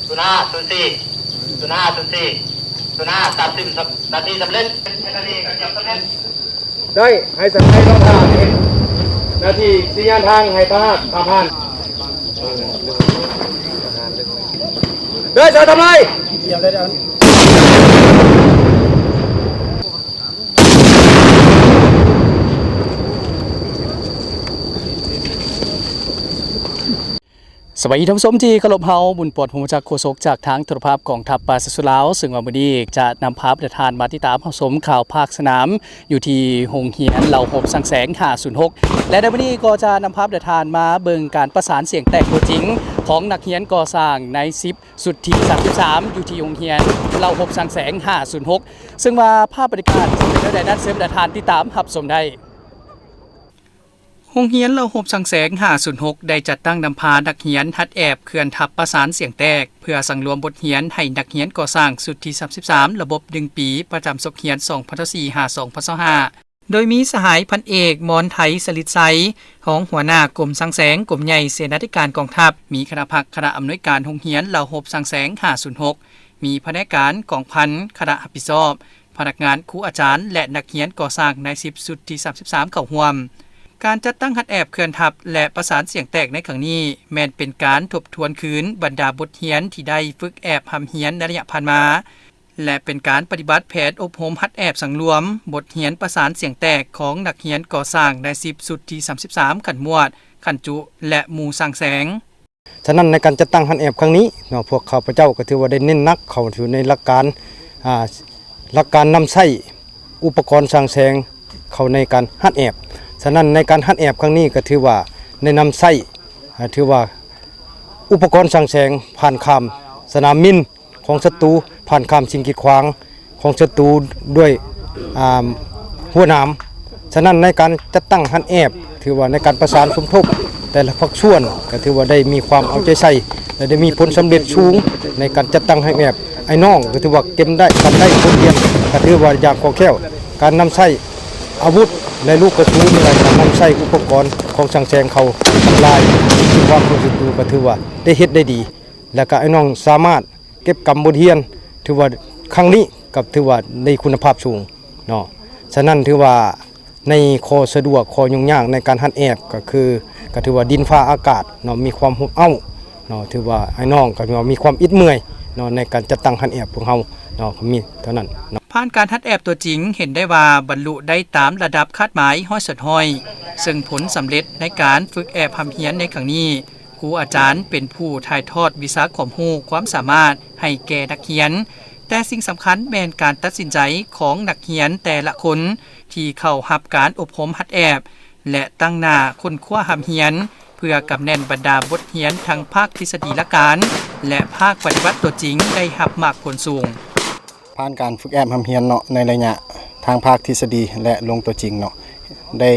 ສູນຫ້າ ສູນສີ່ ສູນຫ້າ ສູນສີ່ ສູນຫ້າ ຕັດສິນ ໜ້າທີ່ສຳເລັດ ເຮັດໜ້າທີ່ກະເກັບສຳເລັດ. ໄດ້ ໃຫ້ສັນໄທລອງທ່າເຮັດໜ້າທີ່ສັນຍານທາງໃຫ້ທະຫານ ຖ້າຜ່ານ ເດີນສາຍທຳລາຍ. ສະບາຍດີທ່ານຜູ້ຊົມທີ່ເຄົາລົບ, ເຮົາ ບຸນປອດ ພົມມະຈັກ ໂຄສົກຈາກທາງໂທລະພາບກອງທັບປະຊາຊົນລາວ, ເຊິ່ງວ່າມື້ນີ້ຈະນຳພາທ່ານມາຕິດຕາມຮັບຊົມຂ່າວພາກສະໜາມ ຢູ່ທີ່ໂຮງຮຽນເຫຼົ່າຮົບຊ່າງແສງ ຫ້າສູນຫົກ ແລະ ໃນມື້ນີ້ກໍຈະນຳພາທ່ານມາເບິ່ງການປະສານສຽງແຕກຕົວຈິງຂອງນັກຮຽນກໍ່ສ້າງນາຍສິບ ຊຸດທີສາມສິບສາມ ຢູ່ທີ່ໂຮງຮຽນເຫຼົ່າຮົບຊ່າງແສງ ຫ້າສູນຫົກ ເຊິ່ງວ່າພາບບັນຍາກາດຈະເປັນແນວໃດນັ້ນ ເຊີນທ່ານຕິດຕາມຮັບຊົມໄດ້. ໂຮງຮຽນເຫຼົ່າຮົບຊ່າງແສງ ຫ້າສູນຫົກ ໄດ້ຈັດຕັ້ງນຳພານັກຮຽນຫັດແອບເຄື່ອນທັບປະສານສຽງແຕກ ເພື່ອສັງລວມບົດຮຽນໃຫ້ນັກຮຽນກໍ່ສ້າງຊຸດທີສາມສິບສາມ ລະບົບໜຶ່ງປີ ປະຈຳສົກຮຽນ ສອງພັນຊາວສີ່ ຫາ ສອງພັນຊາວຫ້າ ໂດຍມີສະຫາຍພັນເອກ ມອນໄທ ສະລິດໄຊ ຮອງຫົວໜ້າກົມຊ່າງແສງ ກົມໃຫຍ່ເສນາທິການກອງທັບ, ມີຄະນະພັກຄະນະອຳນວຍການໂຮງຮຽນເຫຼົ່າຮົບຊ່າງແສງ ຫ້າສູນຫົກ, ມີພະແນກການກອງພັນ ຄະນະຮັບຜິດຊອບ, ພະນັກງານ, ຄູອາຈານ ແລະ ນັກຮຽນກໍ່ສ້າງນາຍສິບ ຊຸດທີສາມສິບສາມ ເຂົ້າຮ່ວມ. ການຈັດຕັ້ງຫັດແອບເຄື່ອນທັບ ແລະ ປະສານສຽງແຕກໃນຄັ້ງນີ້ ແມ່ນເປັນການທົບທວນຄືນບັນດາບົດຮຽນທີ່ໄດ້ຝຶກແອບຮ່ຳຮຽນໃນໄລຍະຜ່ານມາ ແລະ ເປັນການປະຕິບັດແຜນອົບຮົມຫັດແອບສັງລວມບົດຮຽນປະສານສຽງແຕກຂອງນັກຮຽນກໍ່ສ້າງນາຍສິບ ຊຸດທີສາມສິບສາມ ຂັ້ນໝວດ, ຂັ້ນຈຸ ແລະ ໝູ່ຊ່າງແສງ. ສະນັ້ນ ໃນການຈັດຕັ້ງຫັດແອບຄັ້ງນີ້ເນາະ ພວກຂ້າພະເຈົ້າກໍຖືວ່າໄດ້ເນັ້ນໜັກເຂົ້າສູ່ໃນຫຼັກການ ອ່າ ຫຼັກການນຳໃຊ້ອຸປະກອນຊ່າງແສງເຂົ້າໃນການຫັດແອບ. ສະນັ້ນ ໃນການຫັດແອບຄັ້ງນີ້ກໍຖືວ່າໄດ້ນຳໃຊ້ ອ່າ ຖືວ່າອຸປະກອນຊ່າງແສງຜ່ານຂ້າມສະໜາມມິນ ຂອງສັດຕູ ຜ່ານຂ້າມສິ່ງກີດຂວາງຂອງສັດຕູດ້ວຍ ອ່າ ຮົ້ວໜາມ. ສະນັ້ນ ໃນການຈັດຕັ້ງຫັດແອບ ຖືວ່າໃນການປະສານສົມທົບແຕ່ລະພາກສ່ວນ ກໍຖືວ່າໄດ້ມີຄວາມເອົາໃຈໃສ່ ແລະ ໄດ້ມີຜົນສຳເລັດສູງໃນການຈັດຕັ້ງຫັດແອບ. ອ້າຍນ້ອງກໍຖືວ່າເກັບໄດ້ ກັນໄດ້ບົດຮຽນ ກໍຖືວ່າຢ່າງຄ່ອງແຄ້ວ. ການນຳໃຊ້ອາວຸດ ແລະ ລູກກະສຸນ ແລະ ການນຳໃຊ້ອຸປະກອນຂອງຊ່າງແສງເຂົ້າທຳລາຍສິ່ງກີດຂວາງຂອງສັດຕູ ກໍຖືວ່າໄດ້ເຮັດໄດ້ດີ. ແລ້ວກໍອ້າຍນ້ອງສາມາດເກັບກຳບົດຮຽນ ຖືວ່າຄັ້ງນີ້ກໍຖືວ່າໄດ້ຄຸນນະພາບສູງເນາະ. ສະນັ້ນ ຖືວ່າໃນຂໍ້ສະດວກ ຂໍ້ຫຍຸ້ງຍາກໃນການຫັດແອບ ກໍຄື ກໍຖືວ່າດິນຟ້າອາກາດເນາະ ມີຄວາມອົບເອົ້າເນາະ. ຖືວ່າອ້າຍນ້ອງກໍຖືວ່າມີຄວາມອິດເມື່ອຍເນາະ ໃນການຈັດຕັ້ງຫັດແອບພວກເຮົາເນາະ ກໍມີເທົ່ານັ້ນເນາະ. ຜ່ານການຫັດແອບຕົວຈິງ ເຫັນໄດ້ວ່າບັນລຸໄດ້ຕາມລະດັບຄາດໝາຍຮ້ອຍສ່ວນຮ້ອຍ ເຊິ່ງຜົນສຳເລັດໃນການຝຶກແອບຮ່ຳຮຽນໃນຄັ້ງນີ້ ຄູອາຈານເປັນຜູ້ຖ່າຍທອດວິຊາຄວາມຮູ້ຄວາມສາມາດໃຫ້ແກ່ນັກຮຽນ, ແຕ່ສິ່ງສຳຄັນແມ່ນການຕັດສິນໃຈຂອງນັກຮຽນແຕ່ລະຄົນທີ່ເຂົ້າຮັບການອົບຮົມຫັດແອບ ແລະ ຕັ້ງໜ້າຄົ້ນຄວ້າຮ່ຳຮຽນ ເພື່ອກຳແໜ້ນບັນດາບົດຮຽນທັງພາກທິດສະດີຫຼັກການ ແລະ ພາກປະຕິບັດຕົວຈິງໄດ້ຮັບໝາກຜົນສູງ. ຜ່ານການຝຶກແອບຮ່ຳຮຽນເນາະ ໃນໄລຍະທັງພາກທິດສະດີ ແລະ ລົງຕົວຈິງເນາະ ໄດ້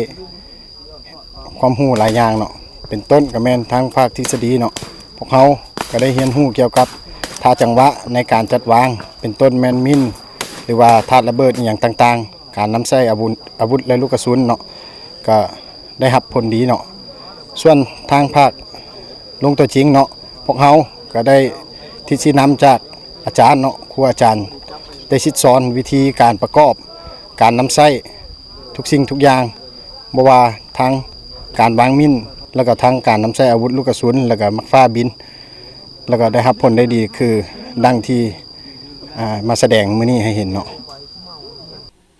ຄວາມຮູ້ຫຼາຍຢ່າງເນາະ ເປັນຕົ້ນກໍແມ່ນທາງພາກທິດສະດີເນາະ ພວກເຮົາກໍໄດ້ຮຽນຮູ້ກ່ຽວກັບທ່າຈັງຫວະໃນການຈັດວາງ ເປັນຕົ້ນແມ່ນມິນ ຫຼືວ່າທາດລະເບີດອີ່ຫຍັງຕ່າງໆ ການນຳໃຊ້ອາວຸດ ອາວຸດ ແລະ ລູກກະສຸນເນາະ ກໍໄດ້ຮັບຜົນດີເນາະ. ສ່ວນທາງພາກລົງຕົວຈິງເນາະ ພວກເຮົາກໍໄດ້ທິດຊີ້ນຳຈາກອາຈານເນາະ ຄູອາຈານ ໄດ້ສິດສອນວິທີການປະກອບ ການນຳໃຊ້ທຸກສິ່ງທຸກຢ່າງ ບໍ່ວ່າທັງການວາງມິນ ແລ້ວກໍທັງການນຳໃຊ້ອາວຸດລູກກະສຸນ ແລ້ວກໍໝາກຟ້າບິນ ແລ້ວກໍໄດ້ຮັບຜົນໄດ້ດີ ຄືດັ່ງທີ່ ອ່າ ມາສະແດງມື້ນີ້ໃຫ້ເຫັນເນາະ.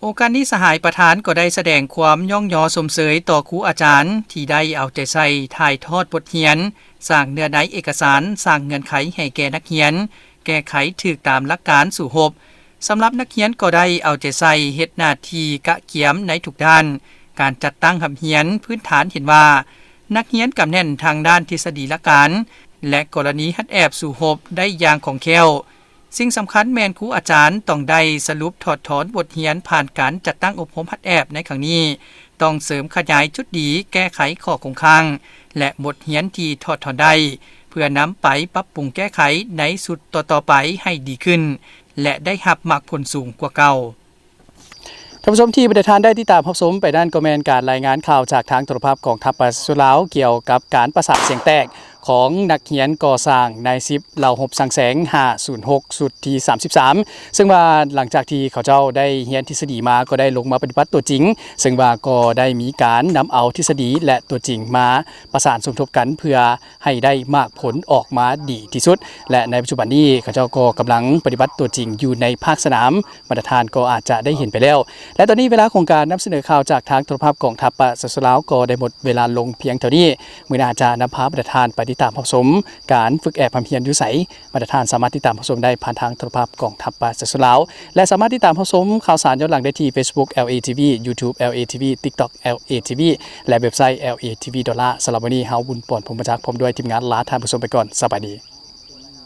ໂອກາດນີ້ ສະຫາຍປະທານກໍໄດ້ສະແດງຄວາມຍ້ອງຍໍຊົມເຊີຍຕໍ່ຄູອາຈານທີ່ໄດ້ເອົາໃຈໃສ່ຖ່າຍທອດບົດຮຽນ, ສ້າງເນື້ອໃນເອກະສານ, ສ້າງເງື່ອນໄຂໃຫ້ແກ່ນັກຮຽນ, ແກ້ໄຂຖືກຕາມຫຼັກການສູ້ຮົບ. ສຳລັບນັກຮຽນກໍໄດ້ເອົາໃຈໃສ່ເຮັດໜ້າທີ່ກະກຽມໃນທຸກດ້ານ. ການຈັດຕັ້ງຮ່ຳຮຽນພື້ນຖານເຫັນວ່າ ນັກຮຽນກຳແໜ້ນທາງດ້ານທິດສະດີຫຼັກການ ແລະ ກໍລະນີຮັດແອບສູ້ຮົບໄດ້ຢ່າງຄ່ອງແຄ້ວ. ສິ່ງສຳຄັນແມ່ນຄູອາຈານຕ້ອງໄດ້ສະຫຼຸບຖອດຖອນບົດຮຽນຜ່ານການຈັດຕັ້ງອົບຮົມຮັດແອບໃນຄັ້ງນີ້, ຕ້ອງເສີມຂະຫຍາຍຈຸດດີ, ແກ້ໄຂຂໍ້ຄົງຄ້າງ ແລະ ບົດຮຽນທີ່ຖອດຖອນໄດ້ ເພື່ອນຳໄປປັບປຸງແກ້ໄຂໃນຊຸດຕໍ່ໆໄປໃຫ້ດີຂຶ້ນ ແລະ ໄດ້ຮັບໝາກຜົນສູງກວ່າເກົ່າ. ທ່ານຜູ້ຊົມທີ່ບັນດາທ່ານໄດ້ຕິດຕາມຮັບຊົມໄປນັ້ນ ກໍແມ່ນການລາຍງານຂ່າວຈາກທາງໂທລະພາບກອງທັບປະຊາຊົນລາວ ກ່ຽວກັບການປະສານສຽງແຕກ ຂອງນັກຮຽນກໍ່ສ້າງນາຍສິບເຫຼົ່າຮົບຊ່າງແສງຫ້າສູນຫົກຊຸດທີສາມສິບສາມ ເຊິ່ງວ່າຫຼັງຈາກທີ່ເຂົາເຈົ້າໄດ້ຮຽນທິດສະດີມາ ກໍໄດ້ລົງມາປະຕິບັດຕົວຈິງ ເຊິ່ງວ່າກໍໄດ້ມີການນຳເອົາທິດສະດີ ແລະ ຕົວຈິງມາປະສານສົມທົບກັນ ເພື່ອໃຫ້ໄດ້ໝາກຜົນອອກມາດີທີ່ສຸດ ແລະ ໃນປັດຈຸບັນນີ້ເຂົາເຈົ້າກໍກຳລັງປະຕິບັດຕົວຈິງຢູ່ໃນພາກສະໜາມ. ບັນດາທ່ານກໍອາດຈະໄດ້ເຫັນໄປແລ້ວ ແລະ ຕອນນີ້ເວລາຂອງການນຳສະເໜີຂ່າວຈາກທາງໂທລະພາບກອງທັບປະຊາຊົນລາວກໍໄດ້ໝົດເວລາລົງພຽງເທົ່ານີ້. ມື້ໜ້າຈະນຳພາບັນດາທ່ານໄປຕິດຕາມຮັບຊົມການຝຶກແອບຮ່ຳຮຽນຢູ່ໃສ, ບັນດາທ່ານສາມາດຕິດຕາມຮັບຊົມໄດ້ຜ່ານທາງໂທລະພາບກອງທັບປະຊາຊົນລາວ ແລະ ສາມາດຕິດຕາມຮັບຊົມຂ່າວສານຍ້ອນຫຼັງໄດ້ທີ່ Facebook ແອລເອ ທີ ວີ YouTube ແອລເອ ທີ ວີ TikTok ແອລເອ ທີ ວີ ແລະ ເວັບໄຊ ແອລເອ ທີ ວີ Dollar. ສຳລັບມື້ນີ້ເຮົາ ບຸນປອນ ພົມມະຈັກ ພ້ອມດ້ວຍທີມງານລາທ່ານຜູ້ຊົມໄປກ່ອນ. ສະບາຍດີ.